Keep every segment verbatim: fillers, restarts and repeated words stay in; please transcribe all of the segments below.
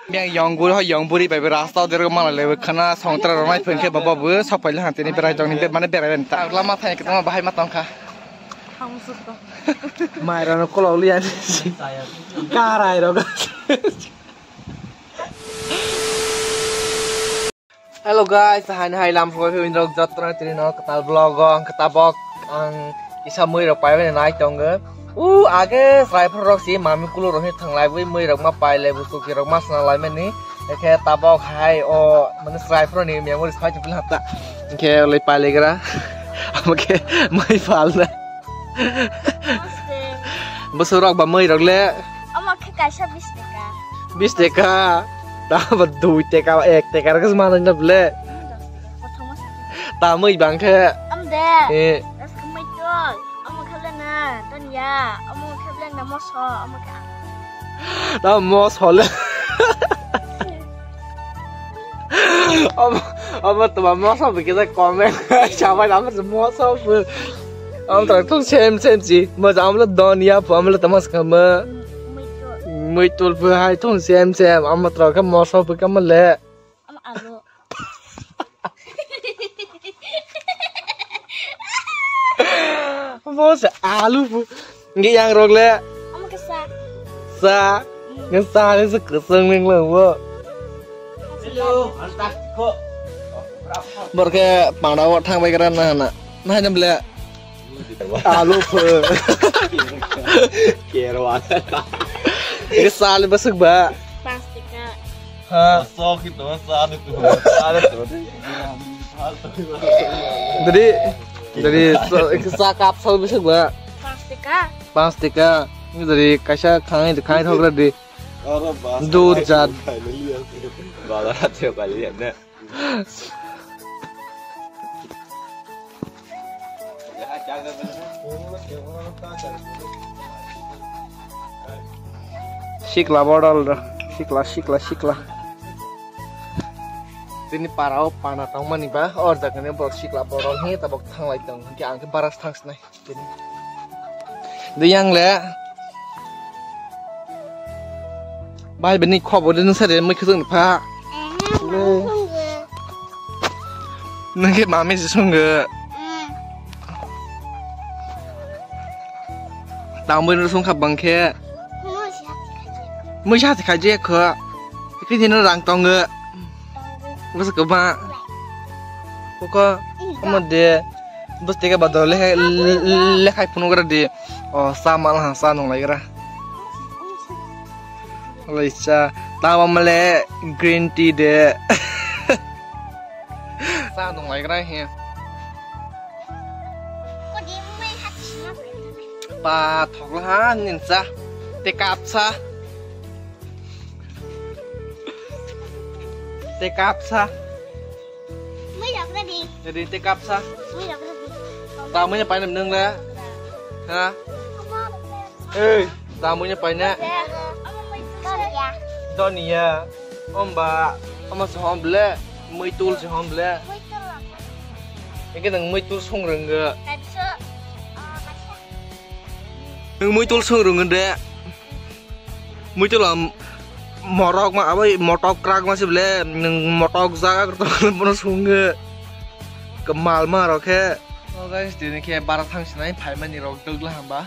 Yang yong buri, yong buri bai rasta o derek mala lewe khana songtra rok nai phai khe baba bo sok pai le han tini berai tong ni mane berai ta lama thai khe tama bahai ma tong kha. Mai rano kolok liya ni karai rok. Hello guys, hai hai lam soi phi rok jotto na tini no kwtal vlog o ang kwtabok ang kisa mui rok pai bai nai tongo. U age srai phor rok si mami kulo rok hi thanglai bui mui rok ma pai le bu suki rok ma sna lai mani. Ekhe tabok hai o mane srai phor ni memories phai chupil hapta. Ekhe le pai le gra. Amo khe mui phal na. Namaste. Bwswk rok ba mui rok le? Omo khe kaisa bis taka. Bis taka. Ta ba dui taka, ek taka rok manai na ble. Omo dos taka. Kothoma saka. Ta mui bang khe. Am de. Eh. Das khe mui tol. Omo khe le na. Ton ya. Omo khe le na moso. Omo khe. Ta moso le. Omo, omo toma moso bikisa comment sabai omo moso bu. Omo tong thung sem sem si. Moja omo doniya bu omo toma skama. Muitul bu hai thung sem sem omo tong kha moso bu kama le. Omo alu. Moso alu bu. Ngi yang rok le. Omo khe sa. Sa. Ngi sa ni se kwswng ning lang bo. Hello, antak ko. Bor khe panda o thang bai gra na na. Nai nam le. Alu pho. Kero ala. Ngi sa le bwswk ba. Pas taka. Ha. Sok itu sa itu. Sa itu. Jadi, jadi sa cup sal bwswk ba? Pas taka. Pas taka. Ini dari kaisa khangai khangai thok di. Dur jat. Bala hati kali ya. Sikla bodol do. Sikla, sikla, sikla. Tini para o pana tongmani ba, o jaga ni borok sikla bodol hi tabok thanglai tong. Hingke ang khe baras thang sinai. Diyang le. Bai bini khobor de nung sari mui khujung pha. Nung khe mami se sungge. Tang bini sung kha bang khe. Mui sa khaje kho. Khe dino rang tongo. Bwswk kwbang. Koko, omo de, bwswk tei khe ba dol le, le, le, lekhai phunuk gra di. O, cha mal ha, cha nung lai gra. Lai cha, ta ba male green tea de. Cha nung lai gra he. Pa, thok la ha, nin cha. Te kap cha. Te kap sa. Mui rok ready. Ready te kap sa. Mui rok ready. Ta mui pai nam nung le. Ha? Ei, ta mui pai na. Donia. Donia. Omba, ama se hom ble. Mui tul se hom ble. Eke nang mui tul song rengge. Nang mui tul song rengge de. Muitula morok ma, abo motok krak ma se ble, nwng motok jaga kotor bono songwi kwmal ma rok khe. Oh guys, tini khe bara thang sinai phaimani rok dogla hamba.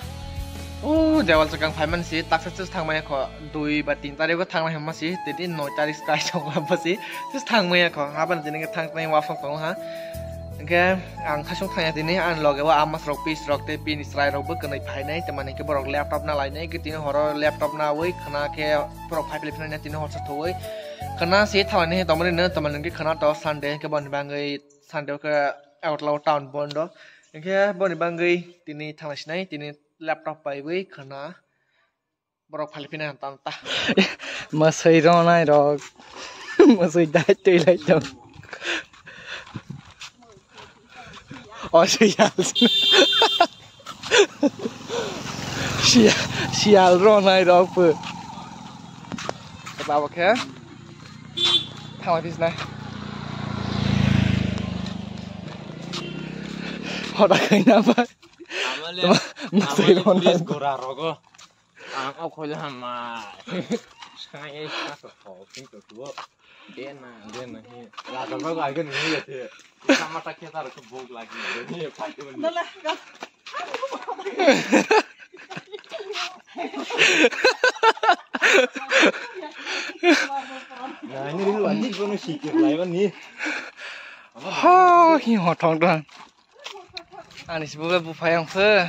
Oh, dewal chwkang phaimani si taksa chwng thangmani kho, dui ba tin tarikh o thangna hima si, tini noi tarikh sky chwng hamba si, chwng thangmani kho, habani tini khe thang tani wasong tongo ha. Hingke ang khasung thangya tini, ani loge o amas rok, pis rok tei pini chwrai rok bo kwnwi phainai, tamani hingke borok laptop na lainai, hingke tini horo laptop nawi khwna khe borok phai philai philai tini hor sathowi khwna se thalani he tongmani no, tamani hingke khwna to Sunday hingke boni bagwi Sunday o khe Agartala o town bondo, hingke boni bagwi tini thanglai sinai, tini laptop paiwi khwna. Borok phali phina tanta. Masai ronai rok. Masai dai twi lai tong. O siyal. Siyal, siyal ronai rok pho. Tabo khe. Thama bisna. Hoda khaina ba. Tuma, masai rok nai. Please, gora rogo. Ang o khoile hamma. Sangai sa to tho, pin to tuo. De na, de na hi. Raja rogo ai gani ni te. Sama ta khe tar ko bok lagi. De ni pai ko ni. Dale, ga. Na ni ri lagi ko ni sikir lai ba ni. Ha, hi ho thong thong. Ani si buga buphai ang se.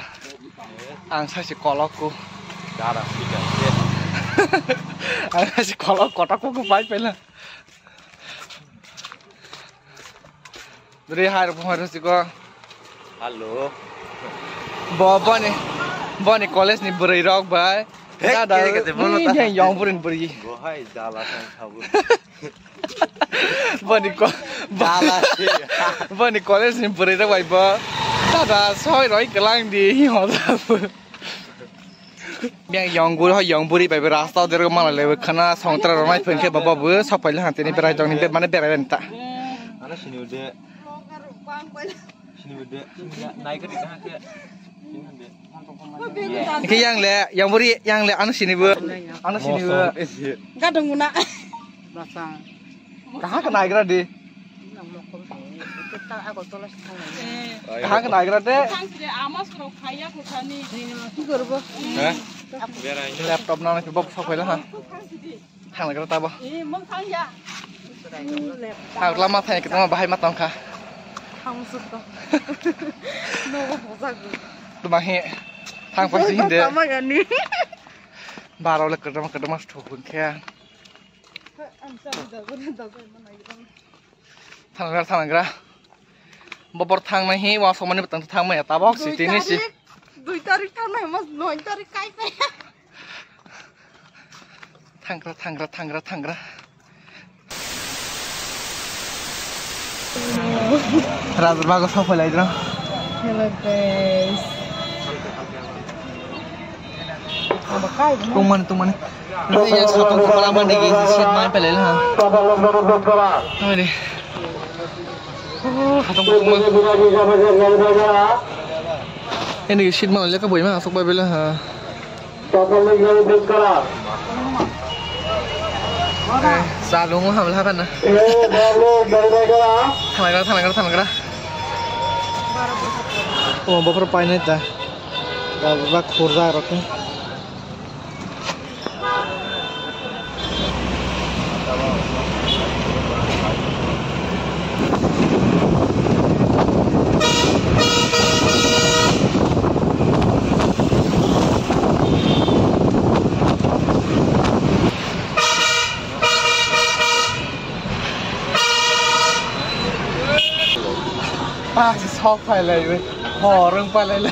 Ang sa si kolok ku. Dara si ka se. Ang sa si kolok kotok ku pai pela. Dri hai ro buphai ro si ko. Hello. Bo, boni, boni college ni bwrwi rok bai. Hey, dada, kere kete bono ta. Yang bwrwi bwrwi. Bo hai jala sang sabu. Boni ko-, bo-, Dala se. Boni college ni bwrwi rok bai bo. Dada, soi roi kwlang di, hi hoda bo. Yang yong buri, ho yong buri bai bo rasta der mana le khana songtra rok nai phone khe bo bo bo sok pai le han tini berai tong ni be mane berai ben ta. Ano sini ude. Sini ude. Sini na-, nai kati kaha khe. Sini ude. Hingke yang le, yang buri, yang le, ano sini bo, ano sini bo. Gadong muna. Kaha khe naigra di? Kaha khe naigra de? Ki gorbo? Laptop na nang bok sok pai la ha. Thangnagra tabo. Thang lama thai kwtama bahai ma tongkha. Thang suk to. No bojak. Tuma hi thang pa si hinde. Tama gani. Baro le kwtama kwtama thuk hwn khe. Thangnagra, thangnagra. Bobor thangnai hi wa somani bwtang thangmaya tabok si tini si. Dui tarik thangnai mas noi tarik kai pe. Thangra, thangra, thangra, thangra. Rajbago sok phailai dro. Hello guys. Tungmani, tungmani. Ini yang satu kepala mandi gini, shit main pele lah. Ini. Oh, satu kepala. Ini shit main leka boy mah asok bai bela ha. Eh, salung ham lah kan. Thanglagra, thanglagra, thanglagra. Oh, bopor painai ta. Ba, ba, khurja rok. Ah, sok phailai, horong phailai.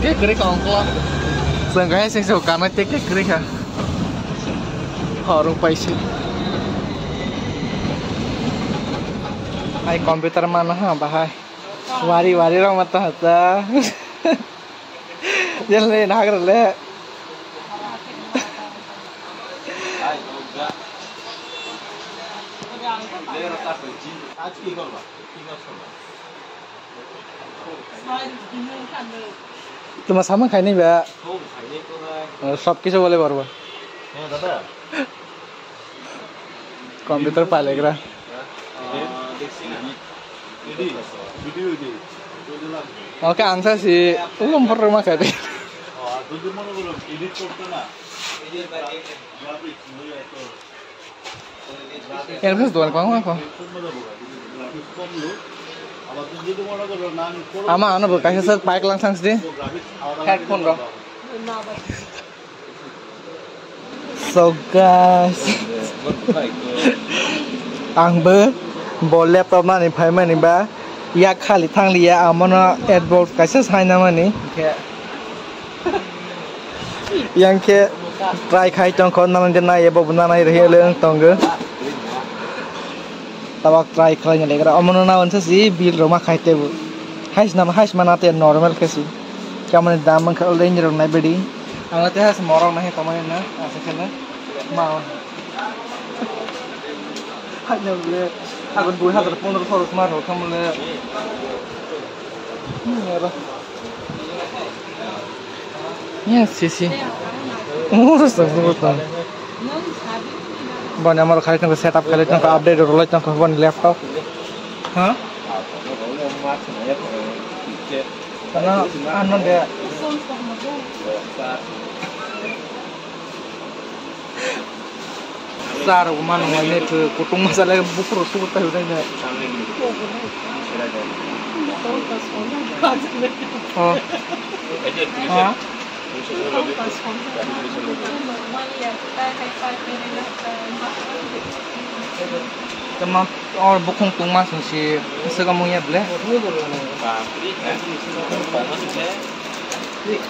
Kekre kongkla. Sengkai sengso kana kekre kha. Horong paisi. Ai computer mana ha bahai. Wari wari rong mata hata. Jel le nagra le. Tuma samung khaini ba? Sab kisu bole parbo. Computer palegra. Oke, ang sa si ulum porma kade. Yang khas duan kwang kwang ko. Ama ano bo kaisa sak bike lang sang sidi. Headphone ro. So guys, ang bo bo laptop nani phaimani ba yak khali thangliya, amono advert kaisa saina mani. Yang khe try khai tongkho, nang de nai ebo bo nanai rehele wng tongo. Tabak try khlaina legra. Omono na wansa si bill roma khai tebu. Hais nama hais mana te normal khe si. Kamani dam wngkha already rok nai bedi. Ang te has morok nai kamani na asa khana. Ma. Hanya ble. Ago dui hazar pondro khorok ma rok khamle. Hmm, aro. Ya, si, si. Umur sa, umur ta. Bani amar khai tong setup khai tong update rok lai tong bani laptop. Ha? Ano, ano de. Sir, mano ngai ne kutung masa le bukur sukur tai utai ne. Oh. Ha? Tama or bukhung tungma sung si segamung ya ble.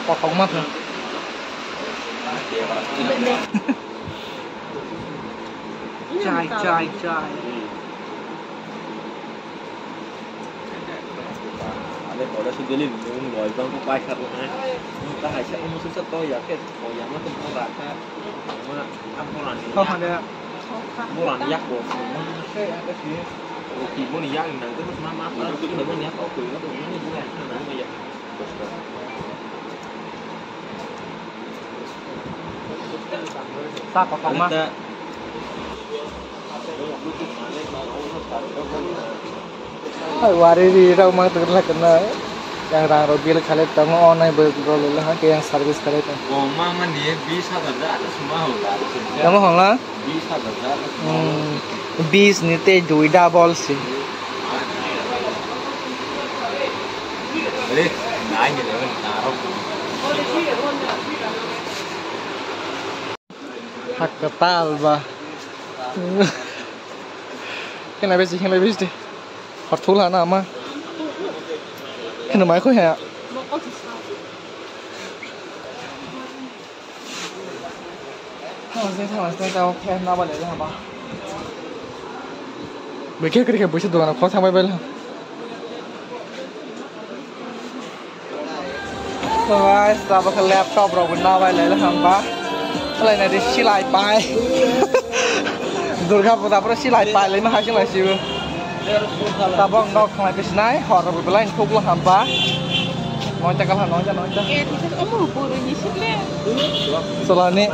Kotok ma sung. Chai, chai, chai. Ale bola si deli nung loi bang ko pai khat na. Nung ta hai sa umu sa to ya ke ko ya ma to mo ra kha. Ma am bola ni. Ko ha de. Bola ni yak ko. Ma se ya ke si. O ki mo ni yak nang to ma ma ta ki mo ni yak ko ko ni mo ni ya na ma ya. Ta kotorma. Hai, wari ri rok mang tong la kana. Yang rang rok bill khalai tongo, onai bo rok le ha ke yang service khalai tong. Bo ma ma ni bis hajar ja suma ho la. Tamo hong la? Bis hajar ja. Hmm. Bis ni te dui double si. Hakkatal ba. Kena besi, kena besi. Hor thul hana ama. Kena mai khoi ha. Thamasni, thamasni, tamo khe nabalai le hamba. Bwkhe kwrwi khe buisa dogano khok thangbai bai le. So guys, tamo khe laptop rok bo nabalai le hamba. Khlaina di silai pai. Durga puja pura silai pai le ma hai silai sibo. Tabok nok khlai bisinai, hor rok belai thuklo hamba. Noita kal ha, noita, noita. Cholani.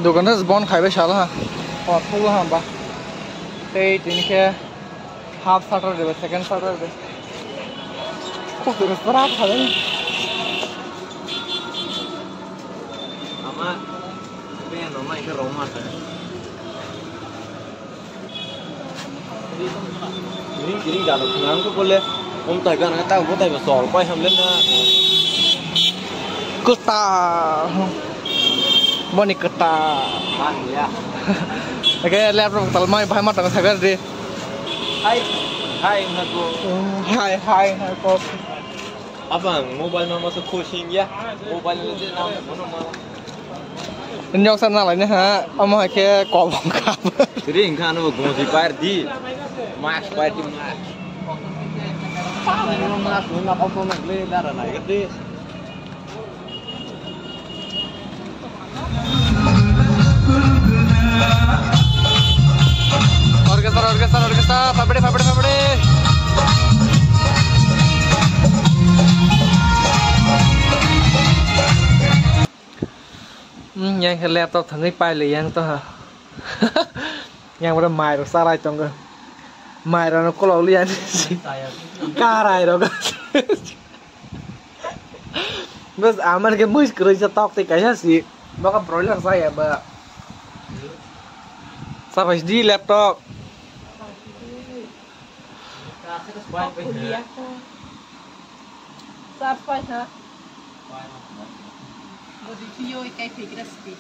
Dokan ta bon khaibai sala ha. Hor thuklo hamba. Tei tini khe. Half shutter de, second shutter de. Kok tu sara khalai. Ama, be no mai ke roma sa. Kiring kiring jalo khunang ko bole. Om tai gan ta bo tai ba sol pai ham le na. Kuta. Boni kuta. Man ya. Oke, laptop tal mai bhai ma tang sagar de. Hai, hai, nako. Hai, hai, hai, kok. Abang, mobile ma masa khosing ya. Mobile ni je nam, mono ma. Nyok sa nalai ne ha, amo hai khe kobong kap. Siri engkha ano gonji pair di. Mask pair di, mask. Pang, mask, nungap auto nang le, dara nai gede. Orkestra, orkestra, orkestra, pabede, pabede, pabede. Hmm, yang khe laptop thangwi pailai yang to ha. Yang oro mai rok chalai tongo. Mai rok no kolok liya ni. Karai rok. Bas, amar ke muis kwrwi sa tok tei kaisa si. Baka broiler sa ya ba. Sa pai di laptop. Charge pai ha. Bo di piyo ikai thikra si.